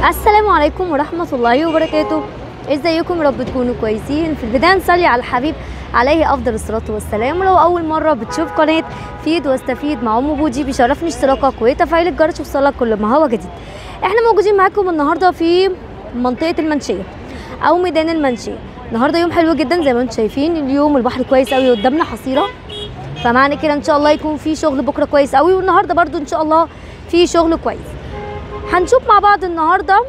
السلام عليكم ورحمة الله وبركاته. ازيكم؟ يا رب تكونوا كويسين. في البداية نصلي على الحبيب عليه افضل الصلاة والسلام. ولو اول مرة بتشوف قناة فيد واستفيد مع ام بودي، بيشرفني اشتراكك وتفعيل الجرس يوصلك كل ما هو جديد. احنا موجودين معاكم النهارده في منطقة المنشية او ميدان المنشية. النهارده يوم حلو جدا زي ما انتم شايفين، اليوم البحر كويس قوي قدامنا حصيرة، فمعنى كده ان شاء الله يكون في شغل بكره كويس قوي، والنهارده برده ان شاء الله في شغل كويس. هنشوف مع بعض النهارده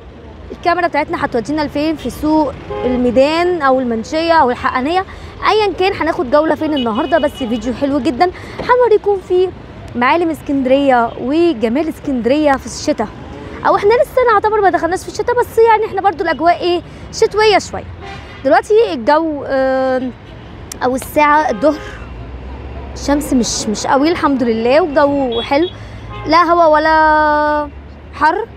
الكاميرا بتاعتنا هتودينا لفين في سوق الميدان او المنشيه او الحقانيه، ايا كان هناخد جولة فين النهارده. بس فيديو حلو جدا هنوريكم فيه معالم اسكندرية وجمال اسكندرية في الشتاء، او احنا لسه نعتبر ما دخلناش في الشتاء، بس يعني احنا برضو الاجواء ايه شتوية شوية. دلوقتي الجو او الساعة الظهر، الشمس مش قوي الحمد لله، والجو حلو، لا هوا ولا حر،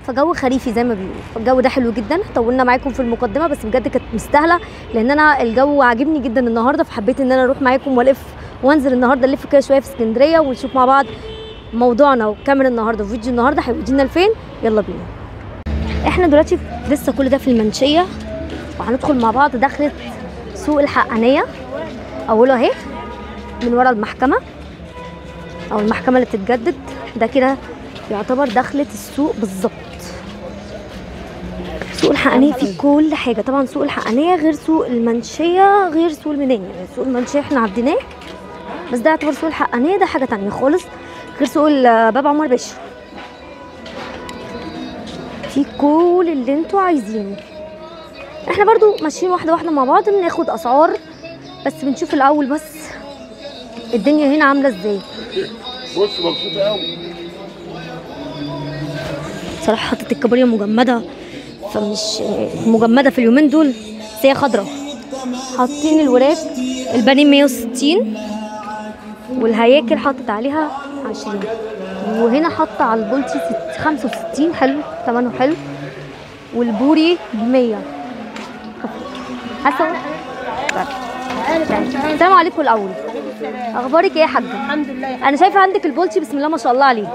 فجو خريفي زي ما بيقولوا. فالجو ده حلو جدا. طولنا معاكم في المقدمة بس بجد كانت مستاهلة، لان انا الجو عاجبني جدا النهارده، فحبيت ان انا اروح معاكم والف وانزل النهارده الف كده شوية في اسكندرية ونشوف مع بعض موضوعنا وكاميرا النهارده وفيديو النهارده هيودينا لفين. يلا بينا. احنا دلوقتي لسه كل ده في المنشيه، وهندخل مع بعض دخلة سوق الحقانيه. اوله اهي من ورا المحكمة او المحكمة اللي بتتجدد، ده كده يعتبر دخلة السوق بالظبط. سوق الحقانية فيه كل حاجة، طبعا سوق الحقانية غير سوق المنشية غير سوق الميدان، يعني سوق المنشية احنا عديناه، بس ده يعتبر سوق الحقانية، ده حاجة تانية خالص غير سوق باب عمر باشا. فيه كل اللي انتوا عايزينه. احنا برضو ماشيين واحدة واحدة مع بعض، بناخد اسعار بس بنشوف الاول بس الدنيا هنا عاملة ازاي. بص مبسوطة قوي صراحة، حطت الكابوريا مجمدة، فمش مجمدة في اليومين دول، بس هي خضرة. حاطين الوراك البانيه 160، والهياكل حاطط عليها 20، وهنا حاطة على البولتي 65، حلو ثمنه حلو، والبوري ب 100. حسن السلام عليكم. الاول اخبارك ايه يا حاجة؟ الحمد لله. انا شايفه عندك البولتي بسم الله ما شاء الله عليه.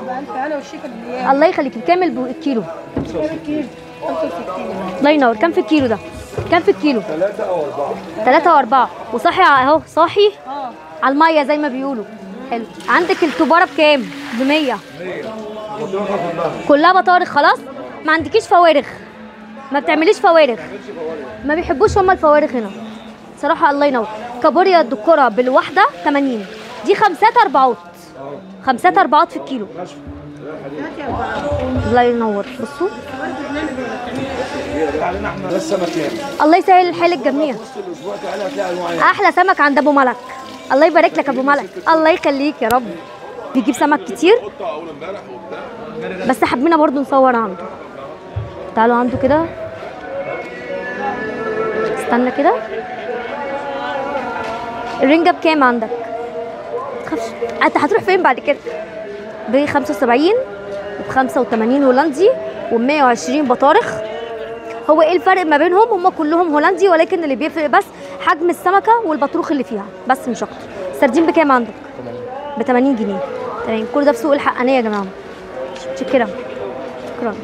انا والشيخ اللي الله يخليك. بكام الكيلو؟ الكيلو 65. الله ينور. كام في الكيلو ده؟ كام في الكيلو؟ 3 أو 4. 3 أو 4. وصاحي اهو، صاحي على المية زي ما بيقولوا. حلو. عندك التباره بكام؟ ب 100. 100 كلها بطارخ خلاص؟ ما عندكيش فوارغ؟ ما بتعمليش فوارغ؟ ما بيحبوش هما الفوارغ هنا صراحة. الله ينور. كابوريا الدكوره بالواحده 80، دي 5 أربعات، 5 أربعات في الكيلو. الله ينور. بصوا الله يسهل الحال الجميع. احلى سمك عند ابو ملك. الله يبارك لك ابو ملك، الله يخليك يا رب. بيجيب سمك كتير، بس حبينا برضو نصور عنده. تعالوا عنده كده، استنى كده. الرنجة بكام عندك؟ متخافش، انت هتروح فين بعد كده؟ ب 75 وب 85 هولندي و 120 بطارخ. هو ايه الفرق ما بينهم؟ هم كلهم هولندي، ولكن اللي بيفرق بس حجم السمكة والبطروخ اللي فيها، بس مش اكتر. السردين بكام عندك؟ ب 80 جنيه. تمام. كل ده في سوق الحقانية يا جماعة. شكرا شكرا.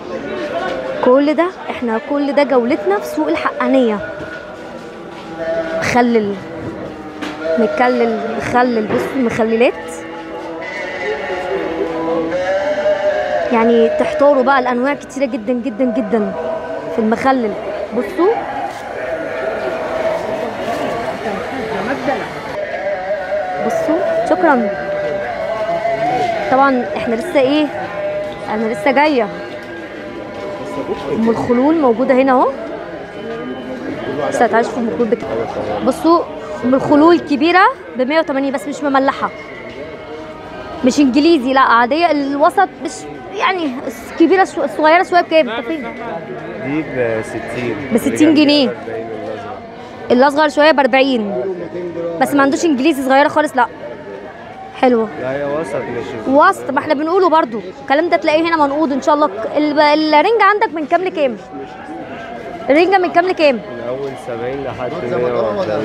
كل ده احنا كل ده جولتنا في سوق الحقانية. مخلل مكلل مخلل، بصوا المخللات يعني تحتاروا بقى، الانواع كتيرة جدا جدا جدا في المخلل. بصوا بصوا. شكرا. طبعا احنا لسه ايه، انا لسه جاية. ام الخلول موجودة هنا اهو، لسه هتعيش في ام الخلول بكده. بصوا ام الخلول كبيرة ب 180، بس مش مملحه، مش انجليزي، لا عادية. الوسط مش يعني الكبيرة الصغيرة شوية بكام؟ دي ب 60. ب 60 جنيه. اللي اصغر شوية ب 40، بس ما عندوش انجليزي صغيرة خالص. لا حلوة. لا هي وسط مش وسط، ما احنا بنقوله برضو الكلام ده تلاقيه هنا منقوض ان شاء الله. الرنجه عندك من كام لكام؟ الرنجه من كام لكام؟ من اول 70 لحد 140.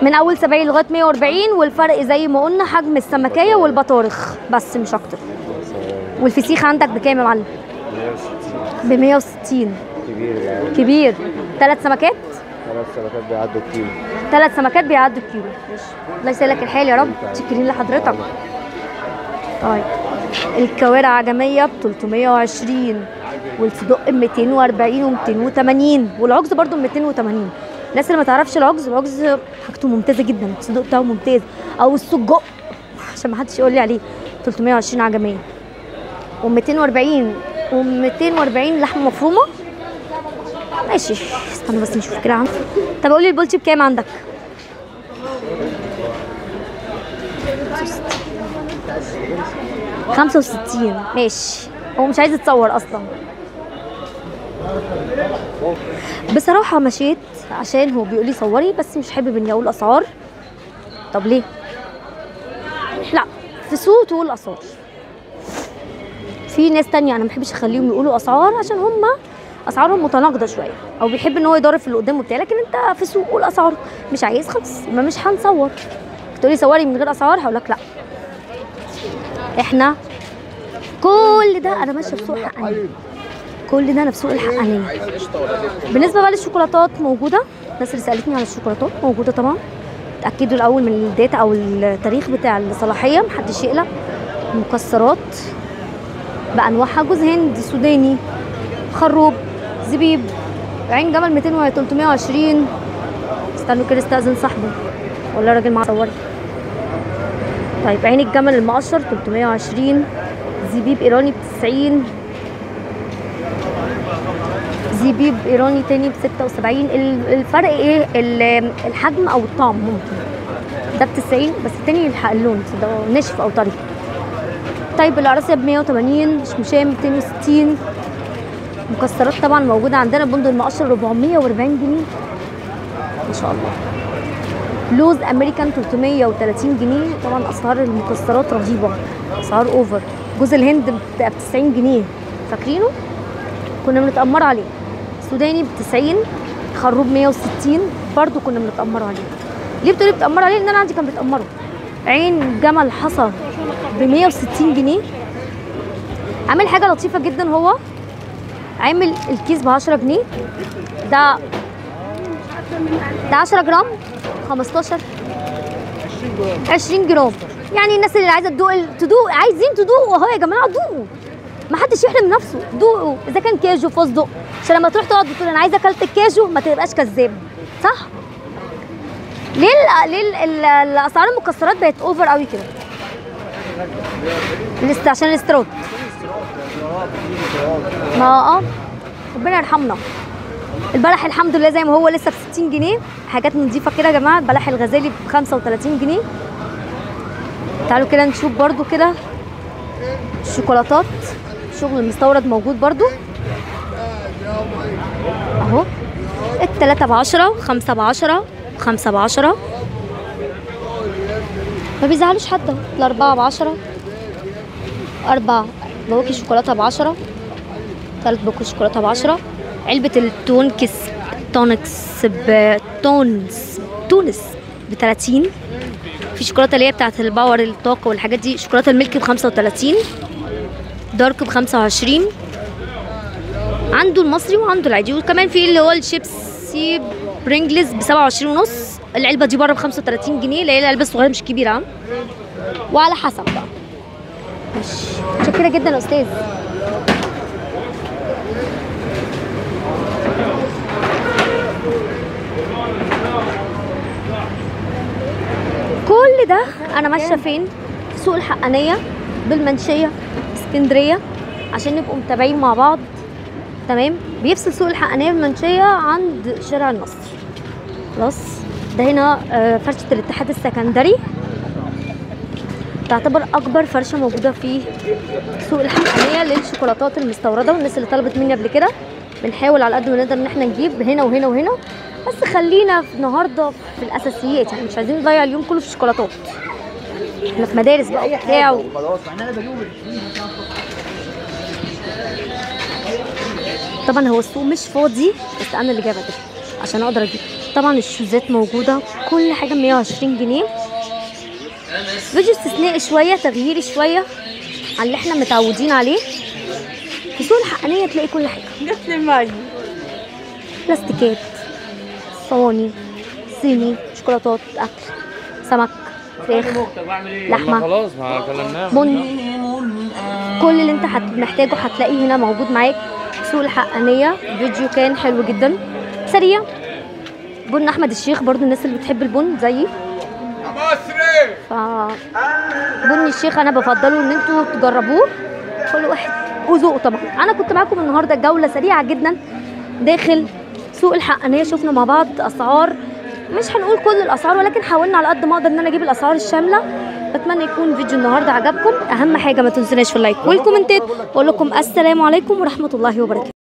من اول 70 لغاية 140، والفرق زي ما قلنا حجم السمكيه والبطارخ بس مش اكتر. والفسيخ عندك بكام يا معلم؟ ب 160. كبير يعني. كبير. 3 سمكات؟ 3 سمكات بيعدوا الكيلو. 3 سمكات بيعدوا الكيلو. ماشي، الله يسهلك الحال يا رب، متشكرين لحضرتك. طيب الكوارع عجميه ب 320، والصدق ب 240 و280، والعجز برده ب 280. الناس اللي ما تعرفش العجز، العجز حاجته ممتازة جدا، الصدق بتاعه ممتاز، او السجق عشان ما حدش يقول لي عليه. 320 عجميه و240 و240 لحمه مفرومه. ماشي، استنى بس نشوف كده. طب قولي البولتي بكام عندك؟ 65. ماشي، هو مش عايز يتصور اصلا. بصراحة مشيت عشان هو بيقول لي صوري، بس مش حابب اني اقول اسعار. طب ليه؟ لا، في سوق تقول اسعار. في ناس تانية انا ما بحبش اخليهم يقولوا اسعار عشان هم اسعارهم متناقضة شوية، او بيحب ان هو يضارب في اللي قدامه بتاع، لكن انت في سوق قول اسعار. مش عايز خلاص، ما مش هنصور. تقولي صوري من غير اسعار، هقول لك لا. احنا كل ده انا ماشية في سوق حقانيه، كل ده انا في سوق الحقانيه. بالنسبة بقى للشوكولاتات موجودة، الناس اللي سالتني على الشوكولاتات موجودة طبعا. اتاكدوا الاول من ال date او التاريخ بتاع الصلاحية، محدش يقلق. مكسرات بانواعها، جوز هند، سوداني، خروب، زبيب، عين جمل 200 و 320. استنوا كده استاذن صاحبه ولا راجل معاه صوري. طيب عين الجمل المقشر 320، زبيب ايراني ب 90، زبيب ايراني تاني ب 76. الفرق ايه؟ الحجم او الطعم. ممكن ده ب 90 بس التاني اللون ده ناشف او طري. طيب القراصيه ب 180، شمشيه 260. مكسرات طبعا موجودة عندنا. بندق المقشر 440 جنيه ما شاء الله. لوز امريكان 330 جنيه. طبعا اسعار المكسرات رهيبة، اسعار over. جوز الهند ب 90 جنيه، فاكرينه؟ كنا بنتأمر عليه. سوداني ب 90، خروب 160، برضو كنا بنتأمر عليه. ليه بتقولي بتأمر عليه؟ لان انا عندي كان بيتأمروا. عين جمل حصى ب 160 جنيه. عامل حاجة لطيفة جدا، هو عامل الكيس ب 10 جنيه. ده 10 جرام، 15 20 جرام. يعني الناس اللي عايزه تدوق، عايزين تدوقوا اهو يا جماعة، دوقوا، ما حدش يحرم نفسه، دوقوا. اذا كان كاجو فستق، عشان لما تروح تقعد تقول انا عايزه اكلت الكاجو ما تبقاش كذاب، صح؟ ليه ليه الاسعار المكسرات بقت over قوي كده؟ عشان الاستيراد. ما ربنا يرحمنا. البلح الحمد لله زي ما هو لسه ب 60 جنيه، حاجات نظيفة كده يا جماعة. البلح الغزالي ب 35 جنيه. تعالوا كده نشوف برده كده الشوكولاتات، شغل المستورد موجود برده اهو. التلاتة ب10، 5 ب10، 5 ب10، ما بيزعلوش حد. الأربعة ب10، 4 بواكي شوكولاتة ب10، 3 بواكي شوكولاتة ب10. علبة التونكس تونكس بتونس تونس ب30. في شوكولاتة اللي هي بتاعت ال power الطاقة والحاجات دي، شوكولاتة ال milk ب35، dark ب25. عنده المصري وعنده العادي، وكمان في اللي هو الشيبسي برينجلز ب27.5. العلبة دي بره ب35 جنيه، اللي هي العلبة الصغيرة مش كبيرة، وعلى حسب بقى. ماشي، متشكره جدا يا استاذ. كل ده انا ماشية فين؟ في سوق الحقانيه بالمنشيه اسكندرية، عشان نبقوا متابعين مع بعض. تمام، بيفصل سوق الحقانيه بالمنشيه عند شارع النصر. خلاص، ده هنا فرشه الاتحاد السكندري، تعتبر اكبر فرشه موجودة في سوق الحقانيه للشوكولاتات المستورده. والناس اللي طلبت مني قبل كده بنحاول على قد ما نقدر ان احنا نجيب هنا وهنا وهنا، بس خلينا في النهارده في الاساسيات، يعني مش عايزين نضيع اليوم كله في الشوكولاتات. احنا في مدارس بقى وبتاع. طبعا هو السوق مش فاضي، بس انا اللي جايبه كده عشان اقدر اجيب. طبعا الشوزات موجودة، كل حاجة 120 جنيه. فيديو استثنائي شوية، تغييري شوية عن اللي احنا متعودين عليه. في سوق الحقانيه تلاقي كل حاجة. جت لي مي، بلاستيكات، صواني، صيني، شوكولاتات، اكل، سمك، فراخ، لحمه، خلاص ما كلمناه، بن، كل اللي انت محتاجه هتلاقيه هنا موجود معاك في سوق الحقانيه. فيديو كان حلو جدا سريع. بن احمد الشيخ برضو الناس اللي بتحب البن زيي، ف بن الشيخ انا بفضله ان انتوا تجربوه، كل واحد وذوقه طبعا. انا كنت معاكم النهارده جولة سريعة جدا داخل سوق الحقانيه، شفنا مع بعض اسعار، مش هنقول كل الاسعار ولكن حاولنا على قد ما اقدر ان انا اجيب الاسعار الشاملة. بتمنى يكون فيديو النهارده عجبكم. اهم حاجة ما تنسوناش في اللايك والكومنتات. واقول لكم السلام عليكم ورحمة الله وبركاته.